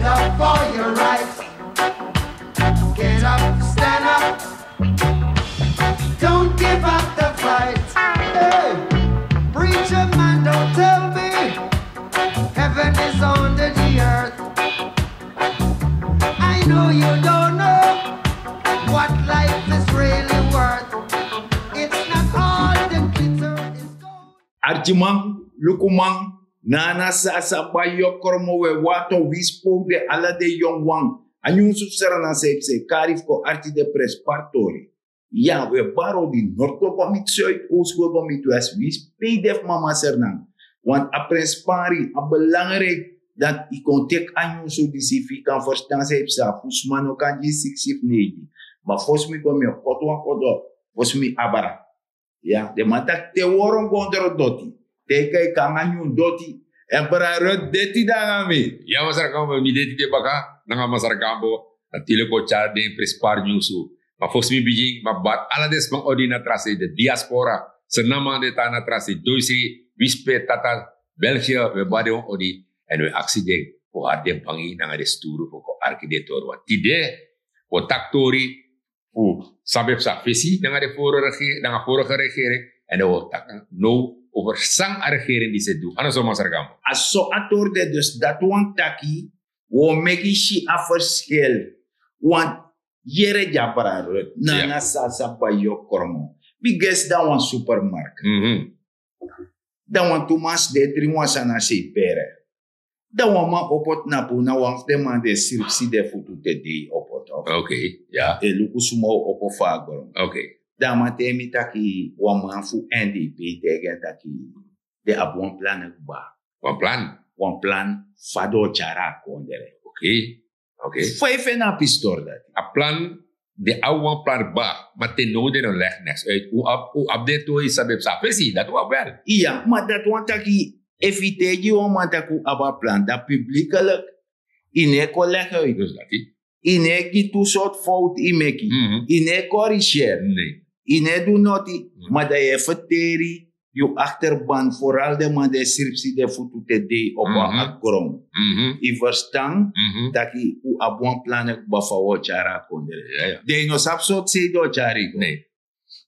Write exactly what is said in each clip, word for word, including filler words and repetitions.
Up for your right. Get up, stand up. Don't give up the fight. Hey, preacher man, don't tell me heaven is under the earth. I know you don't know what life is really worth. It's not all the glitter is gold. Arkiman, lukuman, nana sasa bayokromo we wato wispo de ala de yong wan. A nyunsu srana sa yu pse kari fu kon arki de prespari tori. Ya, we bari odi, nord go go miti suid, oost go go miti west, wi spei de fu mama srana. Want a prespari, a belangrijk dat yu kon teki a nyunsu disi fu yu kan ferstan san yu psa fu sma no kan gi yu siksi fu neigi. Ma fosi mi go mi o koti wan kodo, fosi mi abra. Ya, den man taki te woro go ondro doti. Te yu kan yu kon nanga nyun doti. Èn brada Ruth deti de nanga mi. Ya, masra Gambo, mi deti de baka nanga masra Gambo. Natuurlik o tyari den prespari nyunsu. Ma fosi mi bigin, ma bari ala den sma odi na tra sei, den diaspora, Sranan man di e tan na tra sei, doisi, wi spei tata, Belgia, wi e bari den wan odi, èn wi e aksi den fu hari den bangi nanga den sturu fu kon arki den tori. Want tide wi o taki tori fu san ben psa fesi nanga den vorige rege-, nanga vorige regering, èn dan wi o taki now over san a regering disi e du. A no so, masra Gambo? A so a tori de, dus dati wani taki wi o meki si a verschil. Want yere dya, brada Ruth, nana sasa bayokromo. Mi gesi dan wan supermarket. Mhm. Dan wantu man sidon e dringi wan sani na sei pere. Dan wan man opo tnapu, na wan fu den man di e sripsi den futu te dei opo, toch. Oké, ya. E luku suma o opo fu a gron. Oké. Dan a man taigi mi taki wan man fu N D P taigi en taki den abi wan plan kba. Wan plan? Wan plan fa den o tyari a kondre. Oké. Oké. Fa yu feni a pisitori dati? A plan, den abi wan plan kba, ma te now den no leg neks uit. Un abi, un abi den tori, yu sabi, psa fesi, dati wan wel. Iya, ma dati wani taki, efu yu taigi wan man taki un abi a plan, dan publiekelijk yu no e kon leg uit. Dus dati. Yu no e gi tu sortu fowtu yu meki. Mhm. Yu no e corrigeer. Nee. Yu no e du noti, mhm, ma dan yu e ferteri yu achterban, vooral den man di e sripsi den futu te dei opo a gron. Mhm. Yu ferstan, mhm, taki un abi wan plan kba fa un o tyari a kondre. Ya, ya. Den yu no sabi sortu sei den o tyari go. Nee.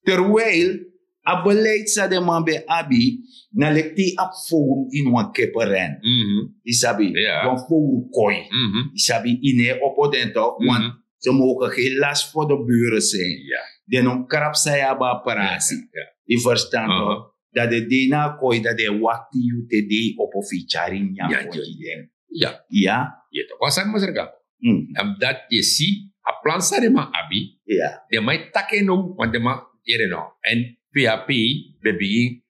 Terwijl a beleid san den man ben abi, na leki te yu abi fowru ini wan keperen. Mhm. Yu sabi, ya, wan fowru koi. Mhm. Yu sabi, yu no e opo den, toch, mhm, want ze mogen geen last voor de buren zijn. Ya. Den no mus krabu san yu abi a prasi. Ya, ya. Yu ferstan, aha, toch? Dan den de na a koi, dan den e wakti yu te dei opo fu yu tyari nyanyan kon gi den. Ya. Ya. Ya, toch. Wan sani, masra Gambo. Mm. Dan dati yu e si, a plan san den man abi. Ya. Den man e taki en now, want den man yere no. Èn P A P ben bigin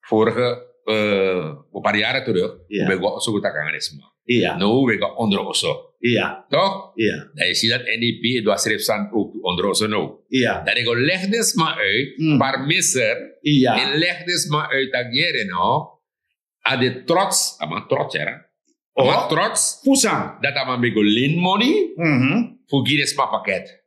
vorige, eh, un pari yari terug, ya, un ben go oso go taki nanga den sma. Ya. Now un ben go ondro oso. Ya. Toch? Ya. Dan yu si dati N D P e du a srefi sani ook tu ondro oso now. Ya. Dan den go leg den sma uit, mm, burgemeester, ya, den leg den sma uit taki yere no, a de trots, a man trots, yara. Oh. A man trots. Fu san? Dati a man ben go leni moni, mhm, fu gi den sma paket.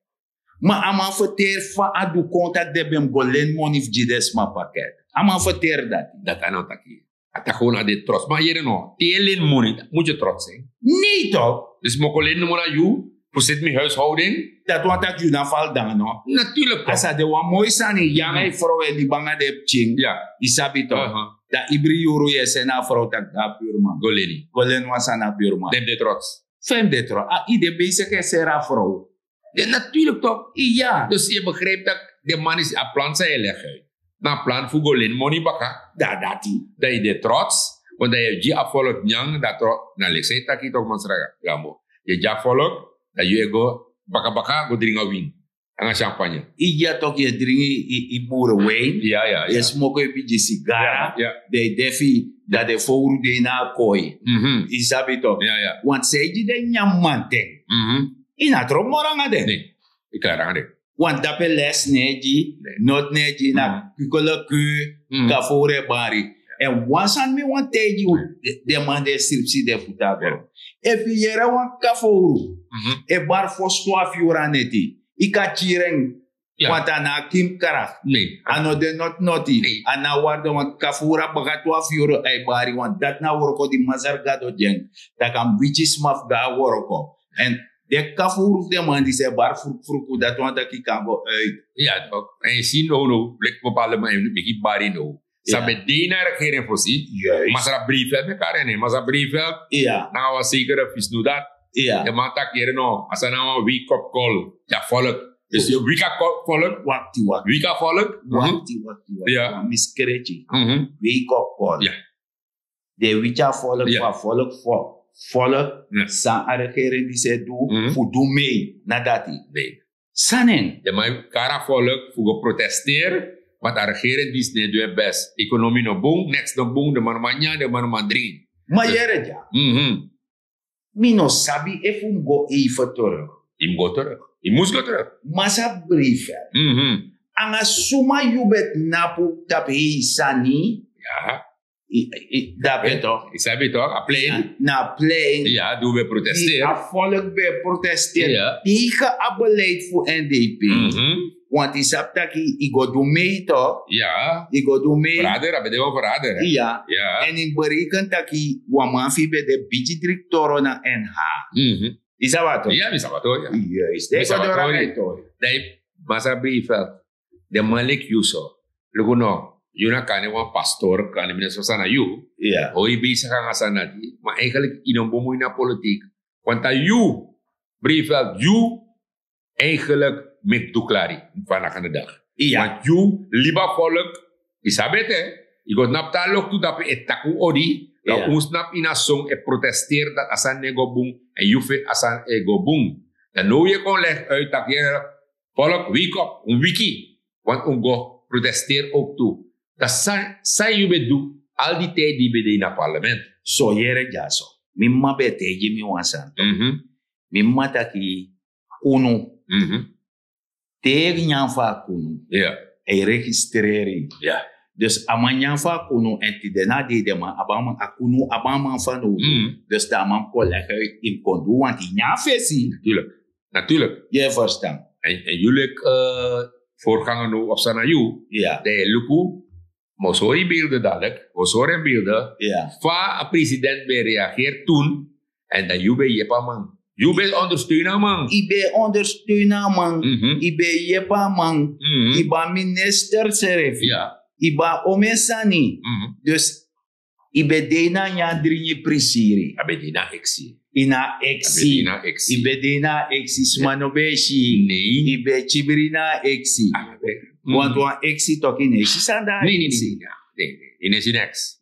Ma a man ferteri fa a du kon taki den ben mus go leni moni fu gi den sma paket. A man ferteri dati. Dati a no taki. A taki gewoon a de trots. Ma yere no, te yu e leni moni, dan mus yu trots, hè? Nee, toch? Dus mi o kon leni moni na yu fu seti mi huishouding. Dati wani taki yu na fal dan, no? Natuurlijk, toch. A sa de wan moi sani, yu nanga yu frow e libi nanga den pikin. Ya. Yu sabi, toch? Aha. Dan ibri yuru yu e seni a frow taki go na buurman. Go leni. Go leni wan sani na buurman. Den de trots. Fa yu mus de trots? A, yu de bezig e seri a frow. Den, natuurlijk toch. Ya. Dus yu begrijp taki den man, yu si a plan san yu e leg uit, na a plan fu go leni moni baka. Dan dati. Dan yu de trots, want dan yu e gi a volk nyanyan, dan trots, na leki san yu taki, toch, masra Gambo. Yu e gi a volk, dan yu e go baka baka go dringi a win nanga champagne. Ya, toch, yu e dringi yu, yu burenwijn. Ya, ya, ya. Yu e smoko yu bigi sigara. Ya, ya. Dan yu de fu, dan den fowru de na a koi. Mhm. Yu sabi, toch? Ya, ya. Want san yu gi den nyanyan mamanten, mhm, yu no trobi moro nanga den. Nee, yu klari nanga den. Want dape les no e gi, nee, noti no e gi, na, mhm, kukeleku, mhm, kafowru e bari. Èn wan sani mi wani taigi yu, den, den man di e sripsi den futu na gron. Efu yu yere wan kafowru, mhm, e bari fosi twafu yuru na neti, yu kan kiri en Want a na a kimkracht. A no de noti noti. A na a warde, want kafuru a baka twafu yuru a e bari, want dati na a wroko di Masra Gado gi en, tak' a mus wityi sma fu go na wroko. Èn den kafuru fu den man disi e bari frukfruku, dati wani taki kan go uit. Ya tok. Èn yu si now now, leki bepaalde man e meki bari now. San ben de na a regering fosi. Masra Briveld, mi e kari en nen, Masra Briveld. Nanga wan sekere fisnu dati. Den man taki yere no, a sani na wan wake up call gi a volk. Dus yu wiki a volk. Wakti wakti. Wiki a volk. Wakti wakti wakti. Mi skreki. Wake up call. Den wiki a volk fu a volk, volk, san a regering disi e du, fu du mee na dati. San nen? Den man e kari a volk fu go protesteri, want a regering disi no e du en best. Ekonomi no bun, neks no bun, den man no man nyan, den man no man dringi. Ma yere dya. Mi no sabi efu mi go even terug. Yu mus go terug. Yu mus go terug. Masra Briveld, nanga suma yu ben tnapu tapu hei sani? Dape tok. Yu sabi tok, a plein. Na a plein. Ya, di un ben protesteri. A volk ben protesteri tegen a beleid fu N D P. Want yu sabi taki yu go du mee tok. Ya. Yu go du mee. Verrader, a ben de wan verrader. Ya. Èn yu mus bereken taki wan man fu yu ben de bigi direktoro na N H. Yu sabi a tori? Ya, mi sabi a tori. Yu go doro a tori. Dan yu Masra Briveld, den man leki yu so. Luku no, yu na kande wan pastor, kande mi no sabi san na yu. How yu besigi nanga a sani dati, ma eigenlijk yu no bun mus ini a politiek. Want a yu, Briveld, yu eigenlijk meki du klari vandaag aan de dag. Want yu libi a volk, yu sabi ete, yu go tnapu te a loktu dape e taki un odi, dan un tnapu ini a song e protesteri dati a sani no e go bun, èn yu feni a sani e go bun. Dan now yu e kon leg uit taki yere, volk, wake up, un wiki, want un go protesteri ook tu. Dan san, san yu ben du al di tijdi di yu ben de ini a parlement? So yere dyaso, mi mama ben e taigi mi wan sani. Mi mama taki kunu, te yu nyan fu a kunu, a e registreri yu. Dus a man nyan fu a kunu, èn tide na a dei den man abi a man, a kunu abi a man fanowdu. Dus dan a man mus kon leg uit, yu mus kon du, want yu nyan fesi. Natuurlijk. Yu e ferstan? Èn yu leki voorganger now, of san na yu, dan yu e luku, ma un sori yu beelden dadelijk, un sori en beelden fa a president ben reageri toen. Èn dan yu ben yepi a man. Yu ben ondersteun a man. Yu ben ondersteun a man. Yu ben yepi a man. Yu ben a minister srefi. Yu ben a omeni sani. Dus yu ben de ini a nyan dringi prisiri. A ben de ini a eksi. Ini a eksi. Yu ben de ini a eksi, sma no ben e si yu. Yu ben e kibri ini a eksi. Want wan eksi toki, yu no e si san de na a eksi.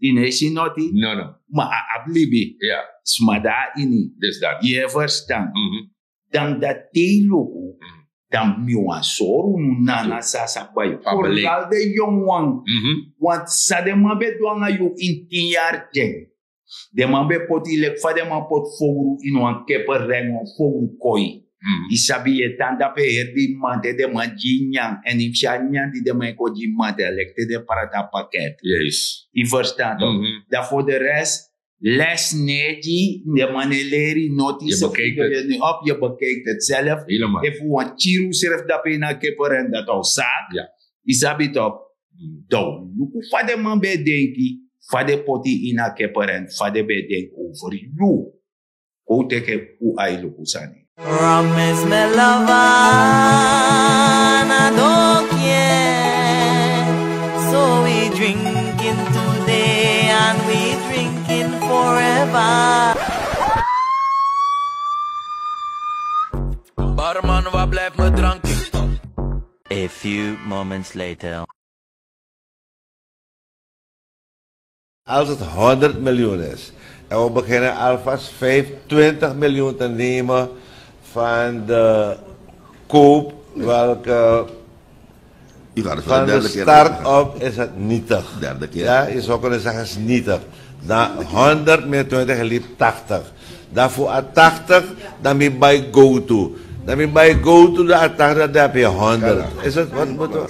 Yu no e si noti. Ma a abi libi. Sma de na ini. Yu e ferstan? Dan dati te yu luku, dan mi wani sori unu nana san a sa bai. Vooral den yongu wan. Want san den man ben du nanga yu ini tin yari ten. Den man ben poti yu leki fa den man poti fowru ini wan keperen, wan fowru koi. Yu sabi, yu e tan dape heri dei mamanten, den man gi yu nyan, èn yu mus si a nyan di den man e kon gi yu mamanten, a leki te den prati a paket. Yu ferstan tok? Dan voor de rest, les no e gi, den man no e leri yu noti, yu mus op, yu bekijki het zelf. Efu wan kiri yu srefi dape ini a keperen, dati a o saki. Yu sabi tok? Dan un luku fa den man ben e denki, fa den poti yu ini a keperen, fa den ben e denki over yu. Kon un teki un ai luku sani. Rum is my lover, I don't care. So we drinking today and we drinking forever. Barman, waar blijft mijn drankje? A few moments later. Als het honderd miljoen is en we beginnen alvast vijfentwintig miljoen te nemen van de koop, welke van de start-up, is het nietig. Ja, je zou kunnen zeggen, is nietig. Dan honderd min twintig liep tachtig. Dan voor a tachtig, dan mi bai go to. Dan mi bai go to de a tachtig, dan heb je honderd. Is het, wat moeten we?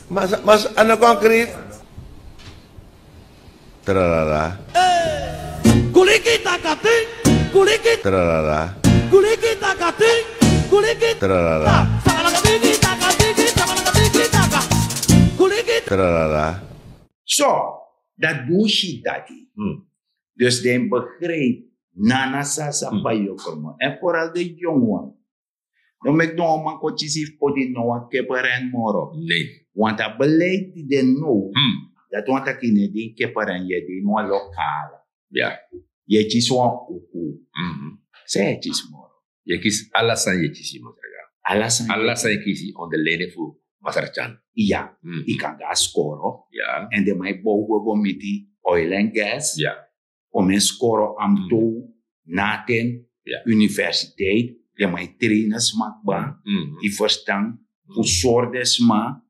Maar, maar aan de concreet. Tralala. Kuliki takati, kuliki. Tralala. Kuliki takati, kuliki. Tralala. Tralala. So, dat doe si dati. Dus den begrijp nana sasa pa yokerman en vooral de jongen. No meki no wan man kon kisi fu poti no wan keperen moro. Want a beleid di den no, dat wan taki ne den keperen ye den no wan lokala. Ye kisi wan uku. San ye kisi moro? Ye kisi ala san ye kisi masraga. Ala san ye kisi on de lene fu masrachan. Ya. I kan ga skoro. Ya. En de mai bow go go miti oil and gas. Ya. Omen skoro amto, naten, universiteit, de mai trainers makba. I verstan? Fu sor de sma,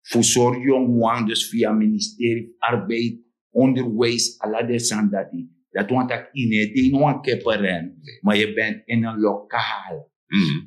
fu sor yong wan dus via ministeri fu arbeid, onderwijs ala de san dati. Dat wan taki ine de in wan keperen, maar je bent in een lokaal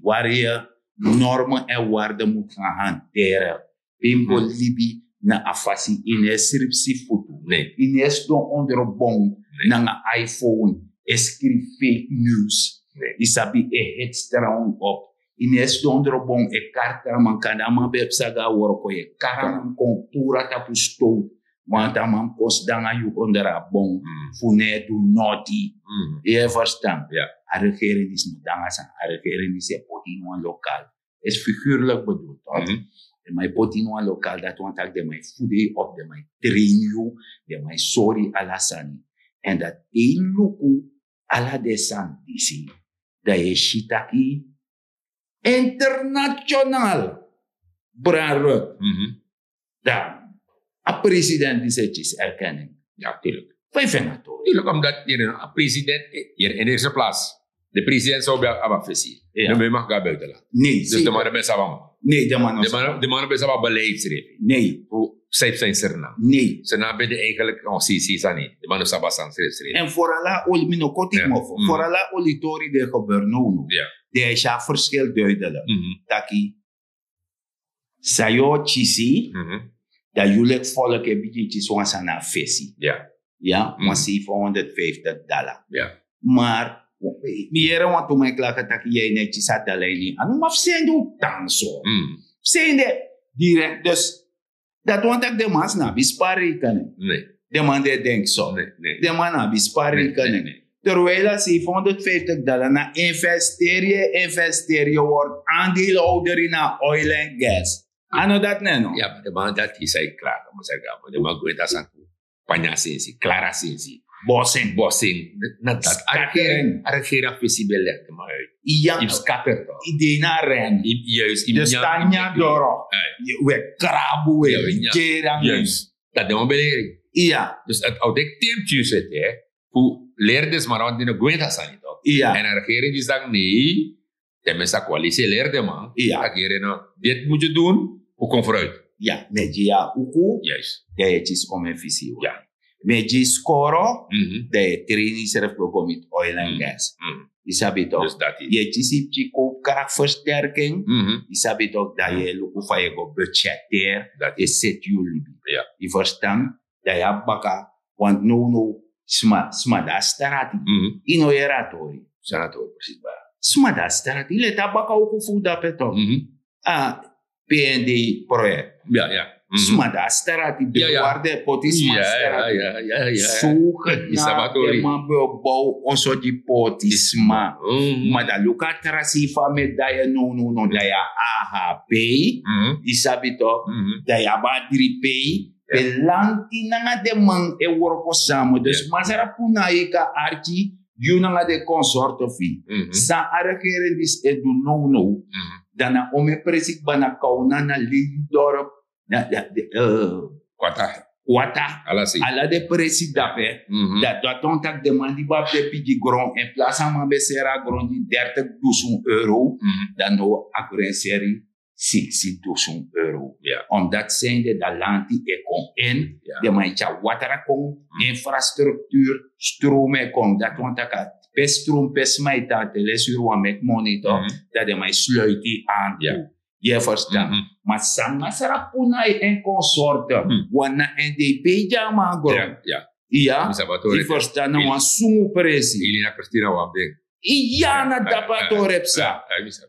waar je normen en waarden moet gaan hanteren. Pe yu mus go libi na a fasi yu no e sripsi futu. Yu no e sidon ondro bon nanga iPhone e skrifi fake news. Yu sabi e hit strong op. Yu no e sidon ondro bon e karta man kanda man ben psa go a worko yu e kara man kon puru a tapu stowtu. Want a man kon sidon nanga yu ondro a bon fu no e du noti. Yu e verstan? A regering disi no de nanga sani. A regering disi e poti ini wan lokal. Is figuurlijk bedoeld. Den man e poti ini wan lokal dati wan taki den man e fudu yu op, den man e train yu, den man e sori ala sani. En dati te yu luku ala den sani disi, dan yu e si taki international brarut. Dan a president disi e kisi erkenning. Ya, tuurlijk. Fa yu feni a tori? Tuurlijk, omdat yu no a president, yu in de eerste plaats de president zou ben abi a fesi. No ben mag go a buitenland. Nee. Dus de man ben sabi a man. Nee, de man no sabi a man. De man ben sabi a beleid srefi. Nee. Fu side fu sernam. Nee. Sernam ben de eigenlijk on sisi sani. De man no sabi a sani srefi. En vooral a oli mi no koti mofo, vooral a oli tori de gebeur no no. De e si a verschil duidelijk. Taki san yu o kisi, dan yu leki volk e bigin kisi wan sani na fesi. Ya, wan zevenhonderdvijftig dala. Maar mi yere wan tu man e klaka taki yu e no e kisi a dala ini a no man fu sende un tan so. Fu sende direkt dus. Dati wan taki den man sna abi spaarrekening. Den man di e denki so. Den man no abi spaarrekening. Terwijl a zevenhonderdvijftig dala na investeri yu e investeri yu word aandeelhouder ini a oil and gas. A no dati ne no? Ya, ma den man dati san yu klaka man saka man den man gwe dati sani. Panya sensi, klara sensi. Bosing. Bosing. Na dati a regering a fesi ben leri den man uit. Yu mus skater. Yu de ini a ren. Yu mus nyan doro. We krabu we geri angi. Dati den man ben leri. Ya. Dus a o teki ten pius ete fu leri den sma na wan di no gwe dati sani tok. Ya. En a regering di sani nei. Den mens a koalisi e leri den man. Taki yere no, dit mutu dun. Fu kon fruit. Ya, mi e gi yu a uku. Dan yu e kisi kon mi e fisi yu. Mi e gi yu skoro. Dan yu e train yusrefi go go miti oil and gas. Yu sabi tok? Yu e kisi yu pikin kowpu krak versterking. Yu sabi tok? Dan yu e luku fa yu e go budgeteer. Yu e seti yu libi. Yu verstan? Dan yu abi baka. Want nownow sma sma de a strati. Yu no yere a tori? San a tori presis baya? Sma de a strati leti a baka uku fu dape tok. A pnd projekt. Sma de a strati de warde poti sma strati. Sogenaamde man ben o bow oso di poti sma. Ma dan luku a tra sei fu a medaye nownow no dan yu a ahp. Yu sabi tok? Dan yu abi a dri pei. Pe lanti nanga den man e wroko sama dus masra puna yu kan arki yu nanga den konsorto fu yu. San a regering disi e du nownow? Dan na ome presi kba na kawna na lei dorp. Kwata. Kwata. Ala den presi dape. Dan dati wan taki den man di bo abi den pigi gron en plasi a man ben seri a gron gi dertig dusun euro. Dan now a gron e seri siksi dusun euro. Omdat sende dan lanti e kon in. Den man e tyari watra kon, infrastructuur, strum e kon dati wan taki a pe strum pe sma e tan te lesi yu wan meki moni tok. Dan den man e sluiti antu. Yu e verstan? Ma san masra puna yu en konsorte wan na en de yu pe yu gi a man gron. Yu verstan na wan sungu presi. Ili na kristina wan ben. Iya, na dapu a tori e psa.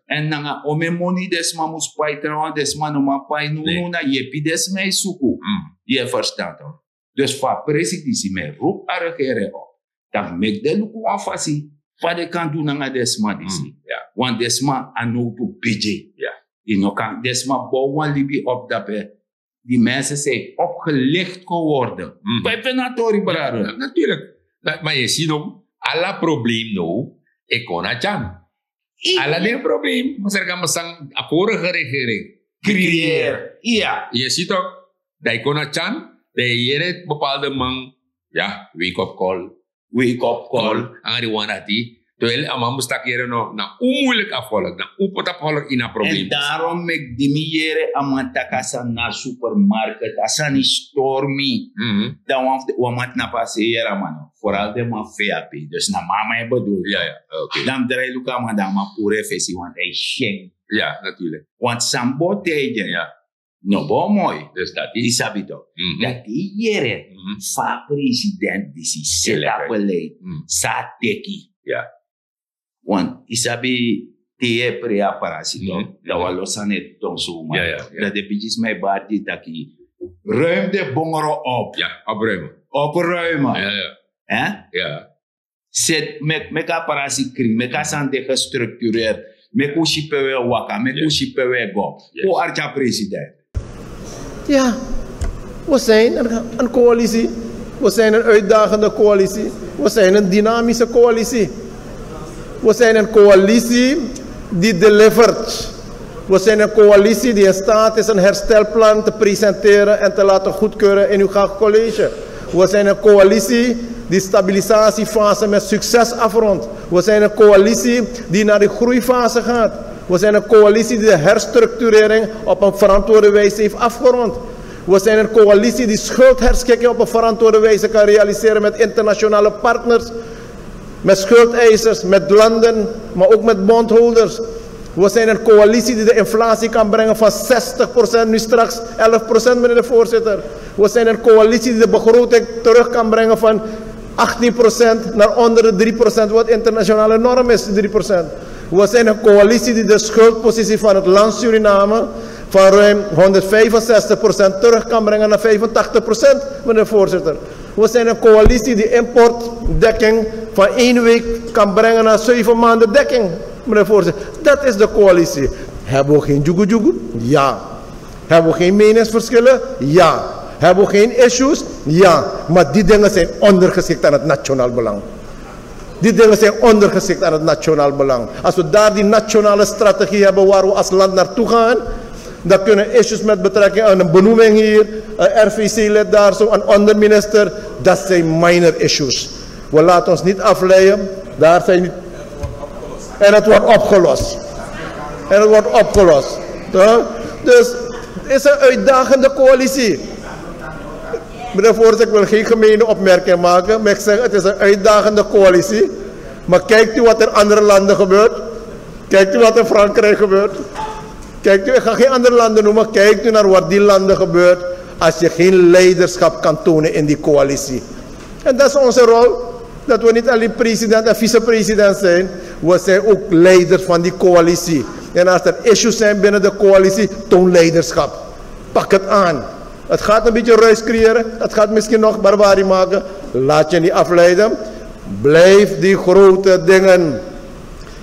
Èn nanga omen moni den sma mus pai, trawan den sma no man pai. Nownow na yepi den sma e suku. Yu e ferstan to? Dus fu a presi disi mi e rupu a regeri en op, tak' meki den luku wan fasi fa den kan du nanga den sma disi. Want den sma a nowtu bigi. Yu no kan den sma bow wan libi op dape. Di mensen zijn opgelicht geworden. Pijpen na tori brado. Natuurlijk. Ma yu e si no, ala probleem no e kon na tyan. Ala den probleem masra kan masang a vorige regering creëer. Iya. Yu e si tok, dan yu kon na tyan, dan yu yere bepaalde man, ya, wake up call. Wake up call. Anga di wan dati. Terwijl a man mus taki yere no, na un moeilijk a volk, na un poti a volk ini a probleem. En daarom meki di mi yere a man taki a sani na supermarket, a sani stori mi. Dan wan fu den wan man tnapu a se yere a man no. Vooral den man feapi. Dus na mama e bedoel. Dan mi drai luku a man, dan a man puru en fesi want a e syen. Want san bo tegen no bo moi. Dus dati yu sabi tok, dati yu yere fa a president disi seti a beleid, san a teki. Want yu sabi, te yu e prei a parasi tok, dan wan lo sani e don suma. Dan den bigisma e bari di taki, ruim den bongoro op. Opruimen. Opruimen. Seti, meki a parasi krin, meki a sani de gestructureerd. Meki un si pe un e waka, meki un si pe un e go. Kon arki a president. Ja, we zijn een, een coalitie. We zijn een uitdagende coalitie. We zijn een dynamische coalitie. We zijn een coalitie die delivert. We zijn een coalitie die in staat is een herstelplan te presenteren en te laten goedkeuren in uw college. We zijn een coalitie die stabilisatiefase met succes afrondt. We zijn een coalitie die naar de groeifase gaat. We zijn een coalitie die de herstructurering op een verantwoorde wijze heeft afgerond. We zijn een coalitie die schuldherschikking op een verantwoorde wijze kan realiseren met internationale partners, met schuldeisers, met landen, maar ook met bondholders. We zijn een coalitie die de inflatie kan brengen van zestig procent, nu straks elf procent, meneer de voorzitter. We zijn een coalitie die de begroting terug kan brengen van achttien procent naar onder de drie procent, wat internationale norm is, drie procent. We zijn een coalitie die de schuldpositie van het land Suriname van ruim honderdvijfenzestig procent terug kan brengen naar vijfentachtig procent, meneer de voorzitter. We zijn een coalitie die importdekking van één week kan brengen naar zeven maanden dekking, meneer de voorzitter. Dat is de coalitie. Hebben we geen djoegoedjoegoe? Ja. Hebben we geen meningsverschillen? Ja. Hebben we geen issues? Ja. Maar die dingen zijn ondergeschikt aan het nationaal belang. Die dingen zijn ondergeschikt aan het nationaal belang. Als we daar die nationale strategie hebben waar we als land naartoe gaan, dan kunnen issues met betrekking aan een benoeming hier, een R V C-lid daar zo, een onderminister, dat zijn minor issues. We laten ons niet afleiden. Daar zijn niet. En het wordt opgelost. En het wordt opgelost. Dus het is een uitdagende coalitie. Meneer voorzitter, ik wil geen gemene opmerking maken, maar ik zeg, het is een uitdagende coalitie. Maar kijkt u wat er in andere landen gebeurt. Kijkt u wat in Frankrijk gebeurt. Kijkt u, ik ga geen andere landen noemen, kijkt u naar wat die landen gebeurt als je geen leiderschap kan tonen in die coalitie. En dat is onze rol. Dat we niet alleen president en vicepresident zijn. We zijn ook leiders van die coalitie. En als er issues zijn binnen de coalitie, toon leiderschap. Pak het aan. Het gaat een beetje ruis creëren. Het gaat misschien nog barbarie maken. Laat je niet afleiden. Blijf die grote dingen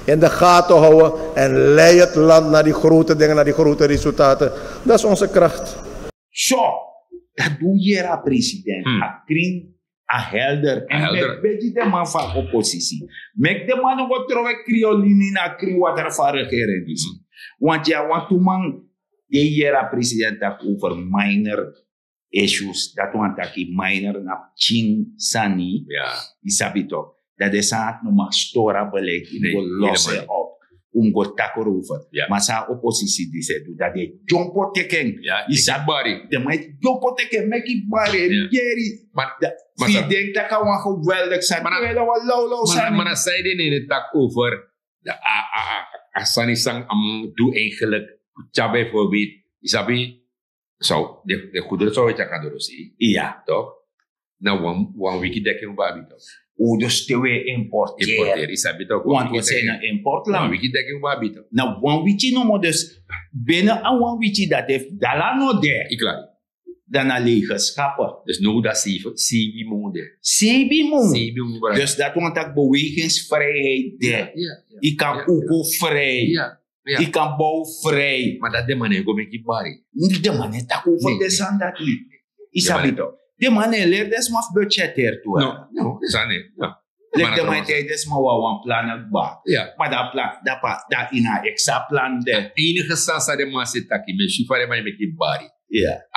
in de gaten houden en leid het land naar die grote dingen, naar die grote resultaten. Dat is onze kracht. So, dat doe je, president. A kring, a helder. En meki den man fu a oppositie, meki den man no go trowe kriolini na krin water fu a regering disi. Want ya, want tu man de yere a president taki over minor issues, dat wan taki minor na pikin sani. Yu sabi tok, dat den sani no mag stori a beleid, yu mus go los en op. Un mus go taki erover. Ma san a oppositie disi e du, dat den dyompo teki en. Yu sabi, den man e dyompo teki en, meki bari, yeri. Fu yu denki tak' a wan geweldig sani, terwijl a wan lawlaw sani. Maar na san yu de nene taki over a sani san a man du eigenlijk, tyari bijvoorbeeld, yu sabi, so den goederen san wi e tyari kon na dorosi, iya, toch? Na wan wiki dekking wi abi, toch? O dus te we importeri. Importeri, sabi toch. Want we zijn een importland. Wiki deki un abi toch. Na wan wiki nomo dus. Binnen a wan wiki dat heeft dala no de. Iklari. Dan na lege schappen. Dus no dat zeven, zeven maanden. Zeven maanden. Zeven maanden. Dus dat want dat bewegingsvrijheid de. Ja, ja, ja. Je kan ook vrij. Ja. Ja. Yu kan bow vrij. Ma dati den man e go meki bari. Ni den man e taki over den sani dati. Yu sabi tok. Den man e leri den sma fu budgeteer tu. No, no, den sani. Leki den man e taigi den sma wan wan plan na kba. Ma dan plan dan pa dan ini a eksa plan de. Enige sani san den man si taki mi e si fa den man e meki bari.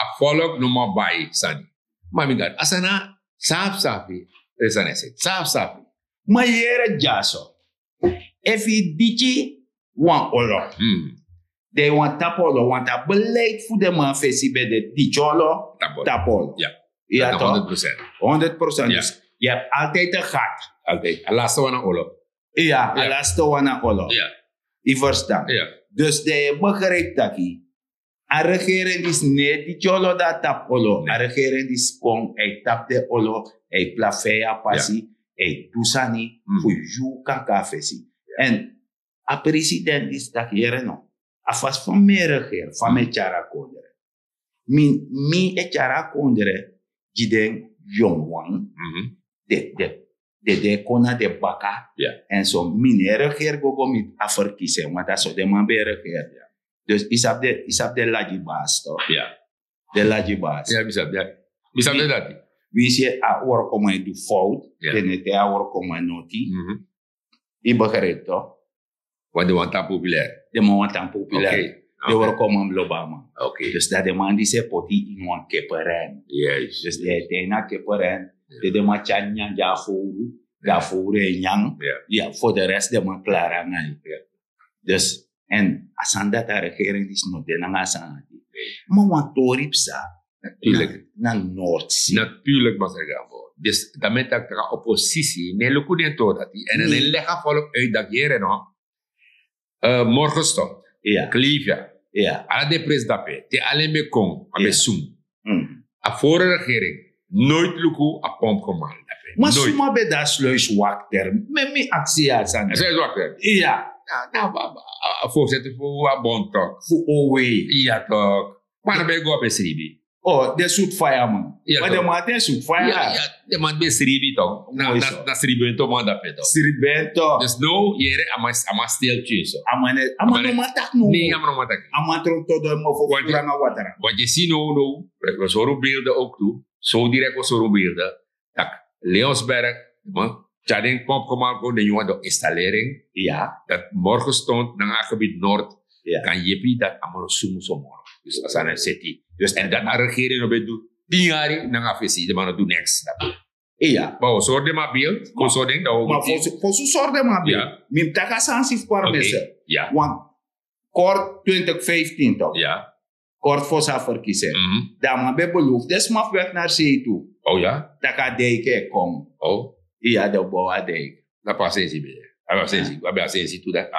A folk no man bai sani. Ma mi gari a sani na safi safi. Den sani e seti safi safi. Ma yere dyaso. Efu yu diki wan olo, dan yu wani tapu olo, want a beleid fu den man fesi ben de diki olo, tapu olo. Yu abi tok honderd procent. Dus yu abi altijdi a gat. Altijdi a laste wan na olo. Iya, a laste wan na olo. Yu ferstan? Dus dan yu e begripi taki a regering disi no e diki olo dan a tapu olo. A regering disi kon a e tapu den olo, a e plafei a pasi, a e du sani fu yu kan kon na fesi. Èn a president disi taki yere no, a fasi fa mi e regeri fa mi e tyari a kondre, mi e tyari a kondre gi den yongu wan, den den e kon na den baka. Èn so mi no e regeri go go miti a ferkisi en want a so den man ben e regeri. Dus yu sabi den lagi basi tok? Den lagi basi. Mi sabi dati. Winsi a wroko man e du fowtu, den no e taigi a wroko man noti. Yu begripi tok? Want den wani tan populair. Den man wani tan populair. Den wroko man mus lobi a man. Dus dan den man disi e poti ini wan keperen. Dus den e taigi na keperen, den den man tyari nyanyan gi a fowru, dan a fowru e nyan. For de rest den man klari nanga yu. Dus èn a sani dati a regering disi no de nanga a sani dati. Ma wan tori psa na north si. Natuurlik masra gambo. Dus dan mi e taki tak' a oposisi no e luku den tori dati èn a no e legi a folk uit daki yere no. Morgenstond, klevia, ala den presi dape te alen ben kon a ben sum. A fore regering noit luku a pomp gemal dape. Ma suma ben de a sluiswakter? Mi mi aksi yu a sani. Sluiswakter? Iya. Na a voorzitter fu a bon tok fu owe. Iya tok. Ma na ben go a ben sribi. Den sutu faya man. Ma den man ati en sutu faya. Den man ben sribi tok. Na sribento man dape tok. Sribento. Dus no yere a man stil tye so. A man no man taki no. Ne a man no man taki. A man tron todo en mofo fu granga watra. Want yu si no no, we sori un beelden ook tu. So direk we sori un beelden. Tak' leonsberg, man, tyari den pomp gemal kon den yu wan don instalering. Dati morgenstond nanga a gebied nord kan yepi dati a man no sumu so moro. Dus a sani e seti. Dus èn dati a regering no ben du tin yari nanga a fesi den man no du neks. Iya. Ma o sori den man beeld o sori den dan o ma fosi fosi sori den man beeld. Mi mus taki a sani si fu parmese. Want kort twintig vijftien tok. Kort fosi a ferkisi en. Dan a man ben belofu den sma fu wèk na sei tu. Tak' a deike e kon. Iya den bow a deike. Na pasensi ben de a ben a sensi tu dati.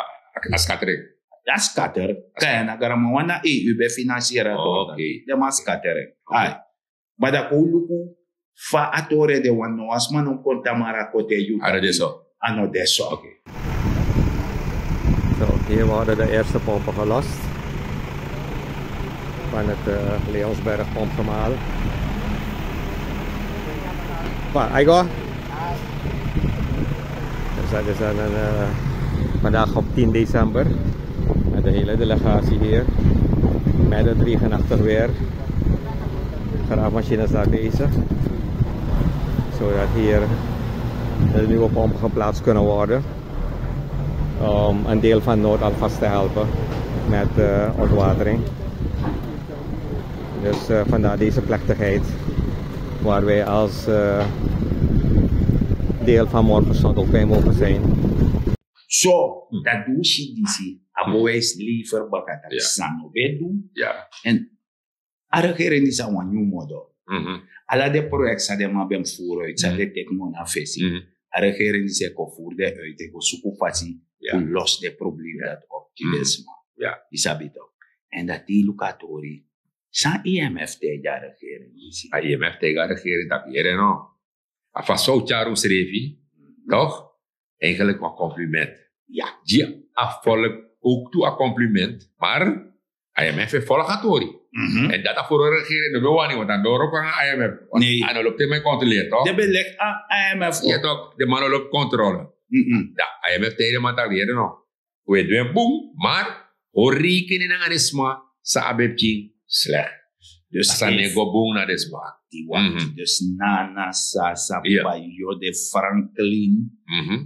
A skater en. A skater. Kan ya na garaman wan na eu ben finansiyeri a tok. Den man skater en. Ma dan kon un luku fa a tori e de wan no wan sma no mus kon tamara kote yu. A no de so. A no de so. So hier worden de eerste pompen gelost van het uh, Leonsberg pompgemaal. Pa, aigo. Dus dat is een, een uh, vandaag op tien december. Met de hele delegatie hier. Met het regenachtig weer. Graafmachines daar bezig. Zodat hier de nieuwe pompen geplaatst kunnen worden. Om een deel van Noord alvast te helpen met uh, ontwatering. Dus uh, vandaar deze plechtigheid waar wij als uh, deel van Morgenstond ook bij mogen zijn. So, dat doe si disi, a bewijs lever baka dat sano we doen. En a regering disi a wan nyun modo. Ala den proyekti san den man ben furu uit san den teki no na fesi. A regering disi e kon furu den uit e go suku fasi fu losi den problema dati op gi den sma. Yu sabi tok? Èn dati yu luku a tori san imf taigi a regering disi. A imf taigi a regering tak' yere no. A fasi fa un tyari un srefi. Toch? Eigenlijk wan compliment. Ya. Gi a volk ook tu a compliment, maar IMF e volg a tori. En dat a vorige regering no ben wani, want dan ben wroko nanga IMF. Nee. A no lobi te man e controleer, toch? Den ben leki a IMF. Ya, toch, den man no lobi controle. Dan IMF taigi den man taki, yere no, we du en bun, maar hori rekening nanga den sma san abi pikin slecht. Dus a sani no e go bun na den sma. Dus Nana, Sasa, Bayo, de Franklin,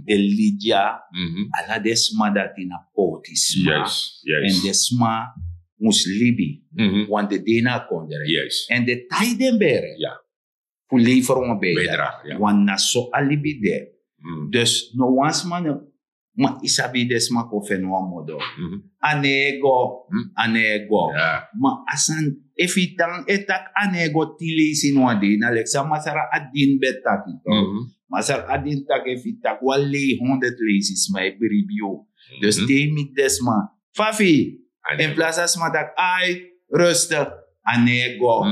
de Lydia, ala den sma dati na poti sma. En den sma mus libi, want den de na a kondre. En den tai den bere fu lever wan bijdrage. Want na so a libi de. Dus no wan sma no, ma yu sabi den sma kon feni wan modo. A no e go, a no e go. Ma a sani, efu yu tan e taki a no e go tin leisi ini wan dei, na leki san Masra Adin ben taki. Masra Adin taki, efu yu taki wan lei honderd leisi, sma e bribi yu. Dus te yu miti den sma, fa fu yu, in plaats a sma taki, ai, rustig, a no e go.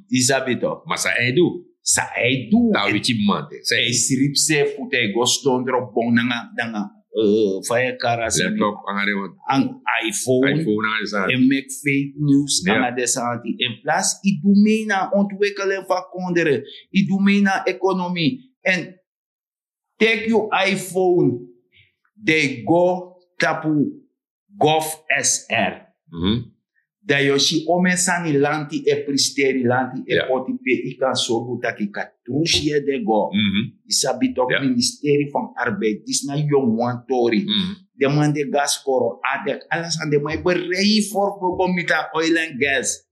Yu sabi toch? Ma san a e du? San a e du? Tan wiki mante. San a e sripi srefi fu te a e go ston drop bon nanga, nanga, eh, fa yu e kari a sani? Laptop, nanga den wan. Nanga iPhone. iPhone nanga den sani. En meki fake news nanga den sani. In plaats yu du mee na ontwikkeling fu a kondre. Yu du mee na economie. En teki yu iPhone, dan yu go tapu Gov S R. Dan yu o si omeni sani lanti e presteri, lanti e poti pe yu kan sorgu taki yu kan trusu yu ede go. Yu sabi toch, ministeri van arbeid, disi na yongu wan tori. Den man de go na skoro, adek, ala sani, den man e berei yu fu go miti a oil and gas.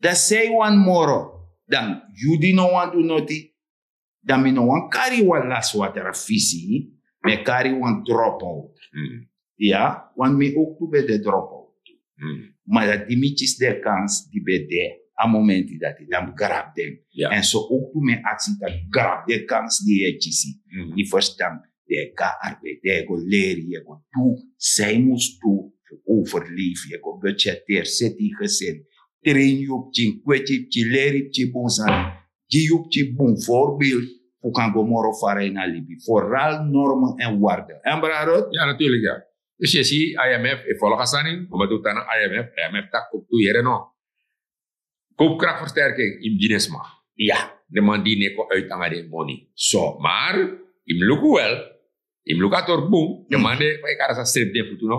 Dan san yu wani moro? Dan yu di no wani du noti, dan mi no wani kari wan lasi watra fisi, mi e kari wan drop out. Ya, want mi ook tu ben de drop out. Ma dati di mi kisi den kans di ben de a momenti dati, dan mi grabi den. En so ook tu mi e aksi taki grabi den kans di yu e kisi. Yu ferstan? Dan yu e go na arbeid, dan yu e go leri, yu e go du san yu mus du fu overleef, yu e go budgeteri, seti yu gesin, train yu pikin, kweti yu pikin, leri yu pikin bun sani, gi yu pikin bun voorbeeld fu kan go moro fara ini a libi, vooral normen en waarden. En brada Ruth? Ya, natuurlijk, ya. Dus yu e si IMF e folg a sani, omdat wi tan na IMF, IMF taki ook tu, yere no, koopkrachtversterking, yu mus gi den sma. Ya. Den man di no e kon uit nanga den moni. So, maar yu mus luku wel, yu mus luku a tori bun, den man de, fa yu kari a sani, srepi den futu, no?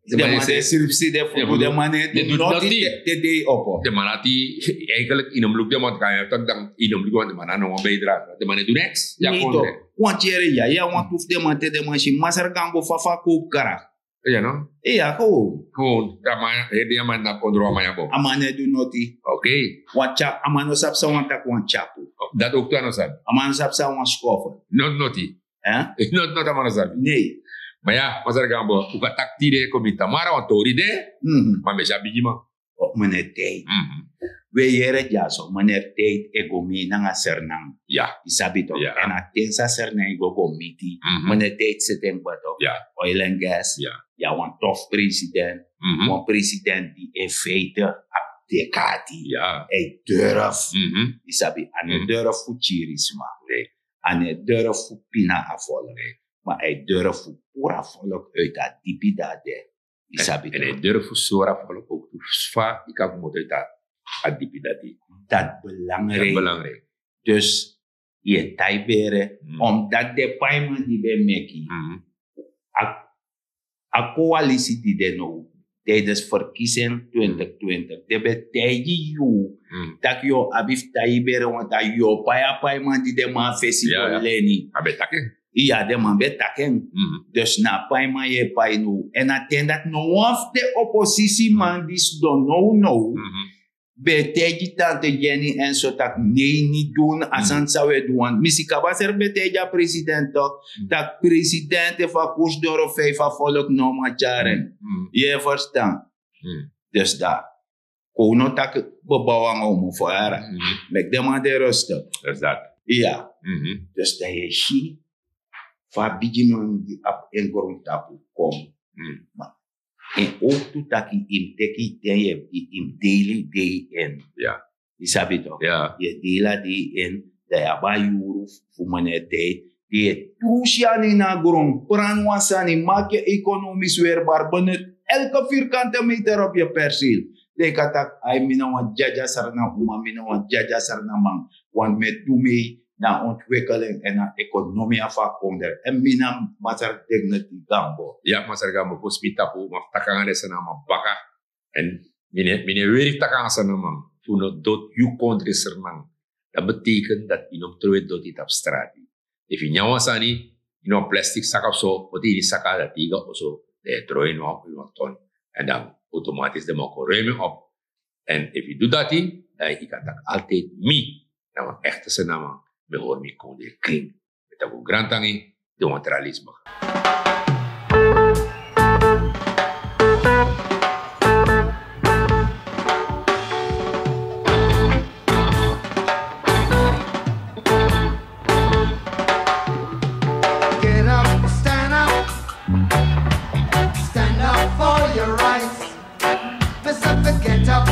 Den man de srepi den futu, den man no e du noti te dei opo. Den man dati, eigenlijk, yu no mus luku den man, kan yu taki dan yu no mus luku, want den man no wani bijdrage. Den man no e du niks. Ya, kondre. Want yere, ya, ya, want fu den man, te den man si Masra Gambo, fa fu a koopkracht. Ya, no? Ya, gewoon. Gewoon. A man, heri a man na kondro, a man ya go. A man no e du noti. Oké. Wan tya-, a man no sabi san wan taki wan tyapu. Dati ook tu a no sabi. A man no sabi san wan skoffel. No, noti. Eh? No, noti a man no sabi. Nee. Ma ya, Masra Gambo, un kan taki tide kon mi tamara wan tori de. Ma mi e si a bigiman. Meneer Tijd. We yere dyaso, meneer Tijd e go mee nanga Sernang. Ya. Yu sabi toch? Ya. En a ten san Sernang e go go miti. Meneer Tijd seti en kba toch? Ya. Oil and gas. Ya. Ya, wan tof president. Wan president di in feite abi dek'ati. Ya. Hij durf. Yu sabi, a no durf fu kiri sma. Nee. A no durf fu pina a volk. Nee. Ma hij durf fu puru a volk uit a dipi dati. Yu sabi toch? En hij durf fu sori a volk ook tu fa yu kan komoto uit a dipi dati. Dati belangrijk. Dati belangrijk. Dus yu e tai bere, omdat den paiman di ben meki, a, a coalitie di de now, tijdens verkiezing twintig twintig, den ben taigi yu taki yu o abi fu tai bere, want a yu o pai a paiman di den man fesi kon leni. A ben taki en. Ya, den man ben taki en. Dus na a paiman yu e pai now. En a ten dati no wan fu den oppositieman di sidon now now ben e taigi tante Jenny en so taki, nee, niet doen, a sani san we du wan. Mi si kaba seri ben taigi a president toch, taki president, efu a koers doro vijf, a volk no man tyari en. Yu e ferstan? Dus dan kon un no taki bebouw nanga un mus foyara. Meki den man de rustig. Exact. Ya. Dus dan yu e si fa a bigiman di abi en grontapu kon. Ma en ook tu taki yu mus teki yu ten, yu mus deli dei in. Ya. Yu sabi toch? Ya. Yu e deli a dei in, dan yu abi a yuru fu meneer Tijd, Di e trusi a nen na gron, pran wan sani, maki yu ekonomis werbar, benut elke virkante meter op yu persil. Dan yu kan taki, ai, mi na wan dyadyas srna uma, mi na wan dyadyas srna man. Want mi e du mei na ontwikkeling en na ekonomia fu a kondre. En mi na Masra Dignity Gambo. Ya, Masra Gambo, fosi mi tapu, ma fu taki nanga den srnaman baka. En mi no e weri fu taki nanga srnaman fu no doti yu kondre srnan. Dat betekent dat yu no mus trowe doti tapu strati. Efu yu nyan wan sani ini wan plastik saka of so, poti ini saka, dan teigen oso, dan yu e trowe ini wan, ini wan ton. En dan automatisch den man kon ruim en op. En efu yu du dati, dan yu kan taki altijd mi na wan echte srnaman, mi e hori mi kondre krin. Mi e taki un grantangi, den wan tra leisi baka. Get up, stand up, stand up for your rights. Mister Forget Up,